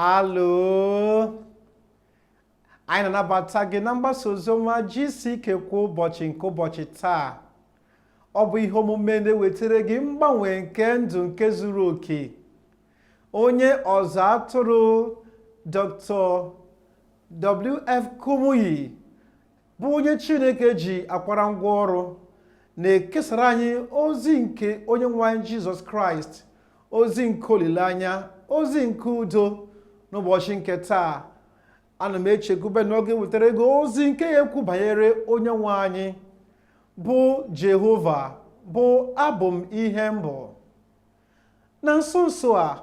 Alo, anyị na-anabata gị na mgbasa oziọma GCK kwa ụbọchị nke ụbọchị taa. Ọ bụ ihe omume na-ewetara gị mgbanwe nke ndụ nke zuru oke. Onye ọzụ atụrụ Dr. W.F. Kumuyi bụ onye Chineke ji akwara ngwa ọrụ na-ekesara anyị ozi nke onye nwe anyị Jizọs Kraịst, ozi nke olileanya, ozi nke udo. N'ụbọchị nke taa, ana m echekwube na ọ ga-ewetara gị ozi nke ya ekwu banyere onye nwe anyị bụ Jehova, bụ abụ m ihe m bụ. Na nso nso a,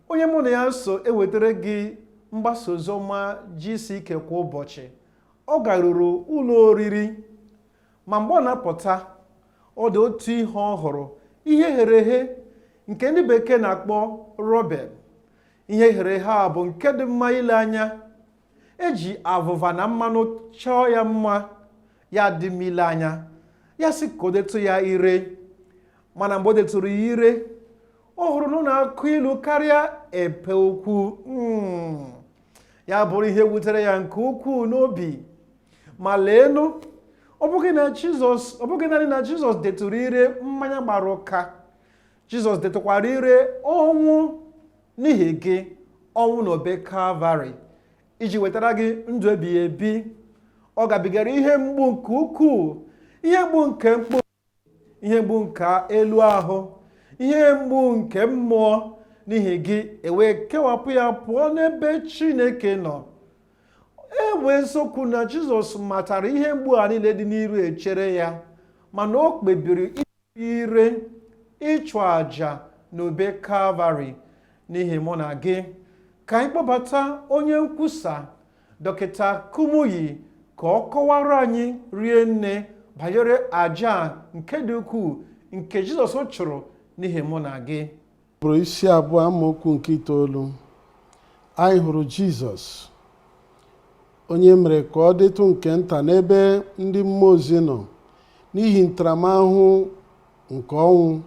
onye mụ na ya so ewetara gị mgbasa oziọma GCK kwa ụbọchị, ọ garuru ụlọ oriri, ma mgbe ọ na-apụta, ọ dị otu ihe ọ hụrụ, ihe ghere eghe nke ndị bekee na-akpọ robin. Ihe ghere eghe a bụ nke dị mma ile anya. Eji avụva na mmanụ chọọ ya mma, ya dị mma ile anya. Ya sị ka o detụ ya ire, mana mgbe o detụrụ ya ire, ọ hụrụ na ọ na-akụ ilu karịa epe ukwu. Ya bụrụ ihe wutere ya nke ukwuu n'obi. Ma leenụ, ọ bụghị na Jizọs, ọ bụghị naanị na Jizọs detụrụ ire mmanya gbara ụka, Jizọs detụkwara ire ọnwụ n'ihi gị, ọnwụ n'obe Kalvarị, iji wetara gị ndụ ebighị ebi. Ọ gabigara ihe mgbu nke ukwuu, ihe mgbu nke mkpụrụ, ihe mgbu nke elu ahụ, ihe mgbu nke mmụọ n'ihi gị, ewee kewapụ ya pụọ n'ebe Chineke nọ. E wee eziokwu na Jizọs matara ihe mgbu a niile dị n'iru echere ya, mana o kpebiri ire ịchụ àjà n'obe Kalvarị n'ihi mụ na gị. Ka anyị kpọbata onye nkwusa Dọkịta Kumuyi ka ọ kọwara anyị rie nne banyere àjà a nke dị ukwuu nke Jizọs chụrụ n'ihi mụ na gị. Bụrụ isi 2 amaokwu nke 9, anyị hụrụ Jizọs onye mere ka ọ dịtụ nke nta n'ebe ndị mmụọ ozi nọ n'ihi ntaramahụhụ nke ọnwụ,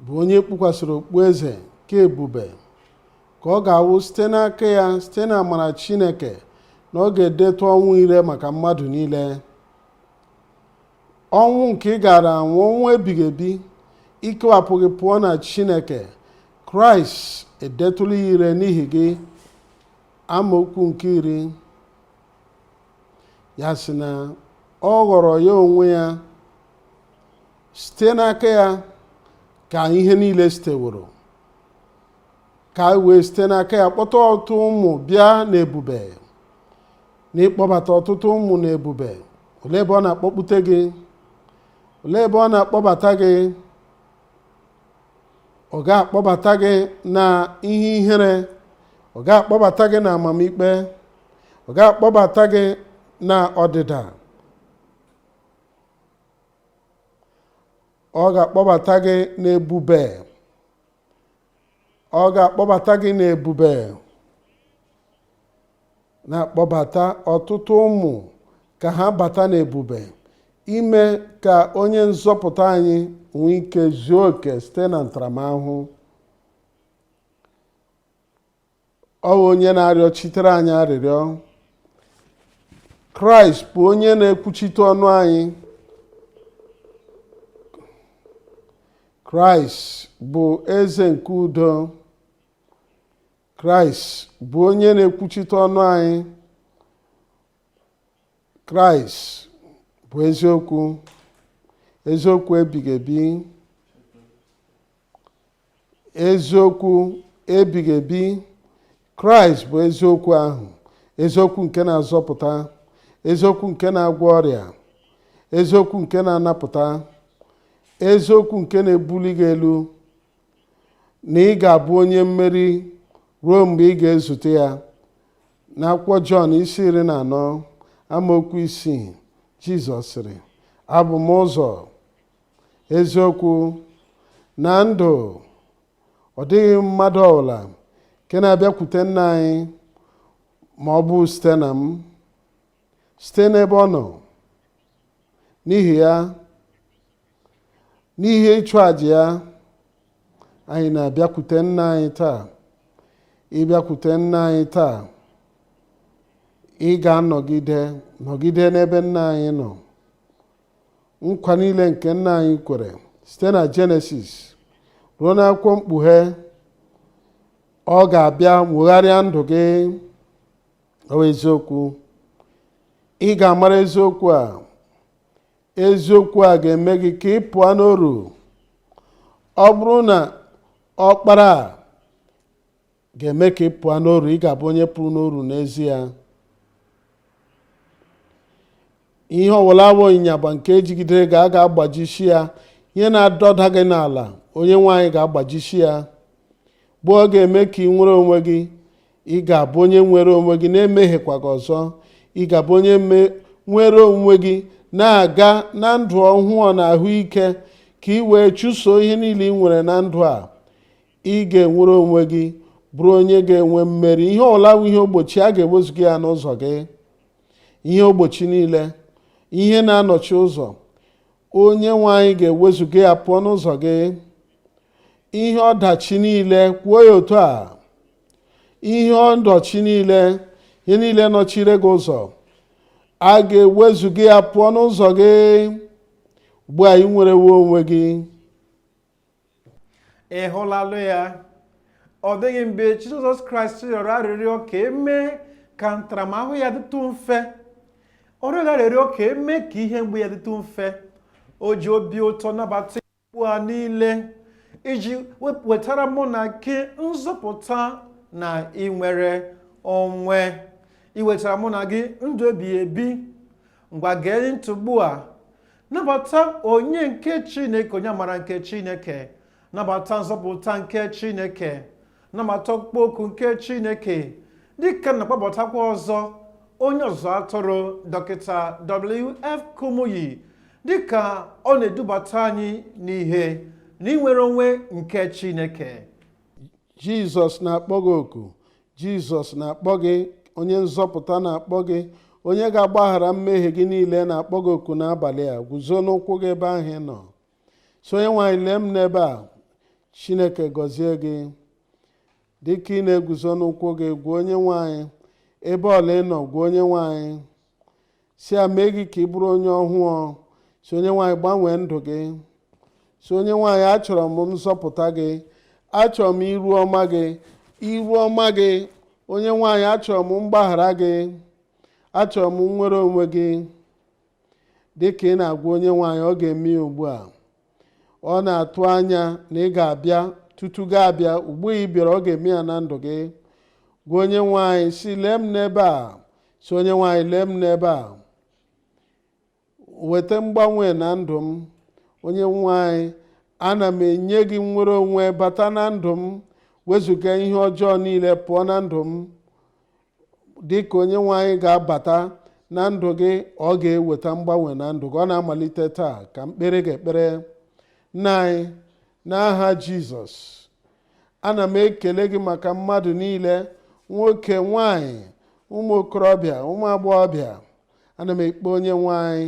bụ onye kpukwasịrị okpueze nke ebube, ka ọ ga-awụ site n'aka ya, site n'amara Chineke, na ọ ga-edetụ ọnwụ ire maka mmadụ niile. Ọnwụ nke ị gaara anwụ, ọnwụ ebighị ebi, ikewapụ gị pụọ na Chineke, Kraịst edetụla ya ire n'ihi gị. Amaokwu nke 10, ya sị na ọ ghọrọ ya onwe ya, site n'aka ya ka ihe niile siteworo, ka e wee site n'aka ya kpọta ọtụtụ ụmụ bịa n'ebube. Na ịkpọbata ọtụtụ ụmụ n'ebube, olee ebe ọ na-akpọkpute gị? Olee ebe ọ na-akpọbata gị? Ọ ga-akpọbata gị na ihe ihere, ọ ga-akpọbata gị na amamikpe, ọ ga-akpọbata gị na ọdịda, ọ ga-akpọbata gị n'ebube, ọ ga-akpọbata gị n'ebube, na-akpọbata ọtụtụ ụmụ ka ha bata n'ebube, ime ka onye nzọpụta anyị nwee ike zuo oke site na ntaramahụhụ. Ọ bụ onye na-arịọchitere anyị arịrịọ. Kraịst bụ onye na-ekwuchite ọnụ anyị. Kraịst bụ eze nke udo. Kraịst bụ onye na-ekwuchite ọnụ anyị. Kraịst bụ eziokwu, eziokwu ebighị ebi, eziokwu ebighị ebi. Kraịst bụ eziokwu ahụ, eziokwu nke na-azọpụta, eziokwu nke na-agwọ ọrịa, eziokwu nke na-anapụta, eziokwu nke na-ebuli gị elu, na ị ga-abụ onye mmeri ruo mgbe ị ga-ezute ya. N'akwụkwọ Jọn isi 14 amaokwu 6, Jizọs sịrị, abụ m ụzọ, eziokwu na ndụ. Ọ dịghị mmadụ ọbụla nke na-abịakwute nna anyị ma ọ bụ site na m, site n'ebe ọ nọ. N'ihi ya, n'ihi ịchụ àjà ya, anyị na-abịakwute nna anyị taa. Ịbịakwute nna anyị taa, ị ga-anọgide nọgide n'ebe nna anyị nọ. Nkwa niile nke nna anyị kwere site na Jenesis ruo n'akwụkwọ Mkpughe, ọ ga-abịa nwegharịa ndụ gị. Ọ bụ eziokwu. Ị ga-amara eziokwu a. Eziokwu a ga-eme gị ka ị pụọ n'oru. Ọ bụrụ na ọkpara a ga-eme ka ị pụọ n'oru, ị ga-abụ onye pụrụ n'oru n'ezie. Ihe ọwụla awụ ịnyaba nke ejigidere gị, a ga-agbajisi ya. Ihe na-adọda gị n'ala, onye nwe anyị ga-agbajisi ya. Bụ ọ ga-eme ka ị nwere onwe gị. Ị ga-abụ onye nwere onwe gị na-emehiekwa gị ọzọ. Ị ga-abụ onye nwere onwe gị na-aga na ndụ ọhụụ na ahụike, ka ị wee chụsoo ihe niile ị nwere na ndụ a. Ị ga-enwere onwe gị, bụrụ onye ga-enwe mmeri. Ihe ọbụla bụ ihe ogbochi, a ga-ewezuga ya n'ụzọ gị. Ihe ogbochi niile, ihe na-anọchi ụzọ, onye nwe anyị ga-ewezuga ya pụọ n'ụzọ gị. Ihe ọdachi niile, kwuo ya otu a, ihe ọdachi niile, ihe niile nọchiri gị ụzọ, a ga-ewezuga ya pụọ n'ụzọ gị. Ugbu a ị nwerewo onwe gị. Ị hụlalụ ya? Ọ dịghị mgbe Jizọs Kraịst rịọrọ arịrịọ ka emee ka ntaramahụhụ ya dịtụ mfe. Ọ rịọghị arịrịọ ka emee ka ihe mgbu ya dịtụ mfe. O ji obi ụtọ nabata mgbu a niile iji wetara mụ na gị nzọpụta na inwere onwe, iwetara mụ na gị ndụ ebighị ebi. Ngwa, gee ntị ugbu a. Nabata onye nke Chineke, onye amara nke Chineke. Nabata nzọpụta nke Chineke. Nabata ọkpụkpọ oku nke Chineke, dịka na-akpọbatakwa ọzọ onye ọzụzụ atụrụ, Dọkịta W.F. Kumuyi, dịka ọ na-edubata anyị n'ihe na inwere onwe nke Chineke. Jizọs na-akpọ gị oku. Jizọs na-akpọ gị. Onye nzọpụta na-akpọ gị. Onye ga-agbaghara mmehie gị niile na-akpọ gị oku n'abalị a. Guzo n'ụkwụ gị ebe ahụ ị nọ. So onye nwaanyị, lee m n'ebe a. Chineke gọzie gị dịka ị na-eguzo n'ụkwụ gị. Gwa onye nwaanyị ebe ọla ị nọ, gwa onye nwaanyị si ya mee gị ka ị bụrụ onye ọhụụ. Si onye nwaanyị gbanwee ndụ gị. Si onye nwaanyị, achọrọ m nzọpụta gị, achọrọ m iru ọma gị, iru ọma gị. Onye nwaanyị, achọrọ m mgbaghara gị, achọrọ m nnwere onwe gị. Dịka ị na-agwa onye nwaanyị, ọ ga-eme ya ugbu a. Ọ na-atụ anya na ị ga-abịa. Tutu ga-abịa ugbu a ị bịara, ọ ga-eme ya na ndụ gị. Gwa onye nwaanyị si, lee m n'ebe a. Si onye nwaanyị, lee m n'ebe a, weta mgbanwe na ndụ m. Onye nwaanyị, ana m enye gị nnwere onwe. Bata na ndụ m, wezụga ihe ọjọọ niile pụọ na ndụ m. Dịka onye nwaanyị ga-abata na ndụ gị, ọ ga-eweta mgbanwe na ndụ gị. Ọ na-amalite taa. Ka mkpere gị ekpere. Nna anyị, n'aha Jizọs, ana m ekele gị maka mmadụ niile, nwoke, nwanyị, ụmụ okorobịa, ụmụ agbọghọbịa. Ana m ekpe, onye nwanyị,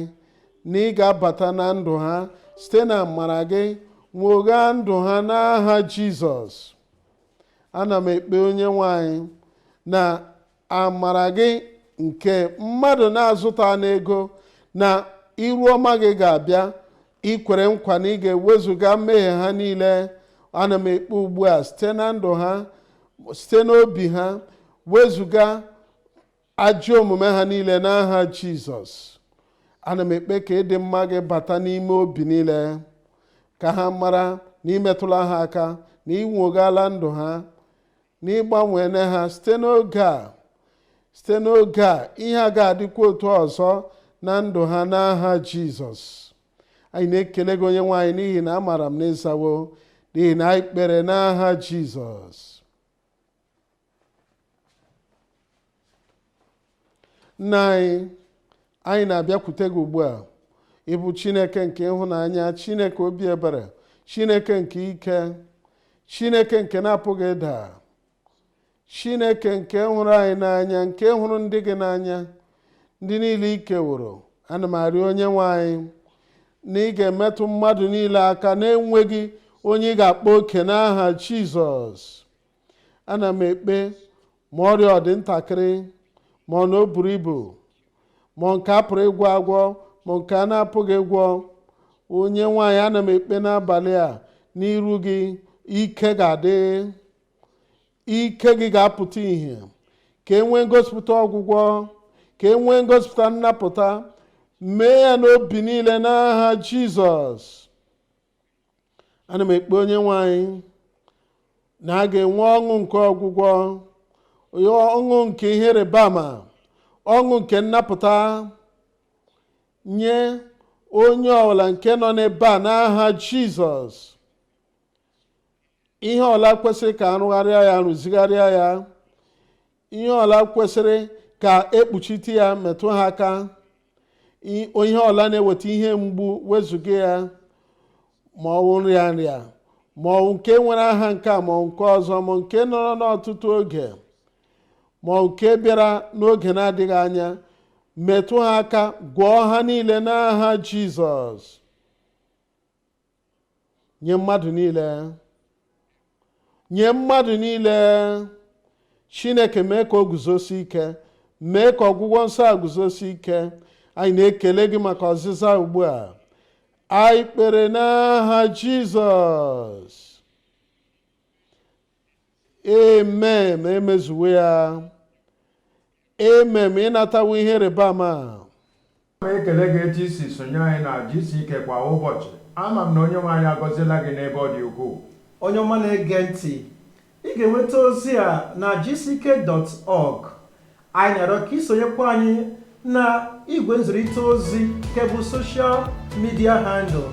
na ị ga-abata na ndụ ha site na amara gị, nwogha ndụ ha n'aha Jizọs. Ana m ekpe, onye nwanyị, na amara gị nke mmadụ na-azụta n'ego na iru ọma gị ga-abịa. Ikwere nkwa na ị ga-ewezuga mmehie ha niile. Ana m ekpe ugbu a, site na ndụ ha, site n'obi ha, wezuga ajọ omume ha niile n'aha Jizọs. Ana m ekpe ka ịdị mma gị bata n'ime obi niile, ka ha mara na imetụla ha aka, na ịnwogala ndụ ha, na ịgbanwene ha site n'oge a. Site n'oge a, ihe a ga-adịkwa otu ọzọ na ndụ ha n'aha Jizọs. Anyị na-ekele gị, onye nwaanyị, n'ihi na amaara m na ịzawo, n'ihi na anyị kpere n'aha Jizọs. Nna anyị, anyị na-abịakwute gị ugbu a. Ịbụ Chineke nke ịhụnanya, Chineke obi ebere, Chineke nke ike, Chineke nke na-apụghị ịda, Chineke nke hụrụ anyị n'anya, nke hụrụ ndị gị n'anya, ndị niile i keworo. Ana m arịọ, onye nwe anyị, na ị ga-emetụ mmadụ niile aka na-enweghị onye ị ga-akpọ oke n'aha Jizọs. Ana m ekpe ma ọrịa ọ dị ntakịrị, ma ọ na o buru ibu, ma nke a pụrụ ịgwọ agwọ, ma nke a na-apụghị ịgwọ. Onye nwanyị, ana m ekpe n'abalị a n'iru gị, ike ga-adị, ike gị ga-apụta ìhè, ka e nwee ngosipụta ọgwụgwọ, ka e nwee ngosipụta nnapụta. Mee ya n'obi niile n'aha Jizọs. Ana m ekpe, onye nwanyị, na a ga-enwe ọṅụ nke ọgwụgwọ, ọṅụ nke ihe ịrịba ama, ọṅụ nke nnapụta nye onye ọbụla nke nọ n'ebe a n'aha Jizọs. Ihe ọla kwesịrị ka arụgharịa ya, rụzigharịa ya, ihe ọla kwesịrị ka ekpuchite ya, metụ ha aka. Ihe ọla na-eweta ihe mgbu, wezụga ya, ma ọ bụ nrịa nrịa, ma ọ bụ nke nwere aha nke a, ma ọ bụ nke ọzọ, ma nke nọrọ n'ọtụtụ oge, ma ọ nke bịara n'oge na-adịghị anya, metụ ha aka, gwọọ ha niile n'aha Jizọs. Nye mmadụ niile, nye mmadụ niile, Chineke, mee ka o guzosi ike, mee ka ọgwụgwọ nsọ a guzosi ike. Anyị na-ekele gị maka ọzịza ugbu a. Anyị kpere n'aha Jizọs, amen. Emezuwe ya, amen. Ịnatawo ihe ịrịba ama. M ekele gị etu isi sonye anyị na GCK kwa ụbọchị. Ama m na onye nwe anyị agọziela gị n'ebe ọ dị ukwuu. Onye ọma na-ege ntị, ị ga-enweta ozi a na gck.org. Anyị na-arịọ ka isonyekwa anyị na igwe nzirịta ozi nke bụ social media handle.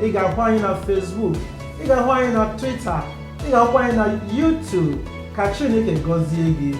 Ị ga-ahụ anyị na Facebook, ị ga-ahụ anyị na Twitter, ị ga-ahụkwa anyị na YouTube. Ka Chineke gọzie gị.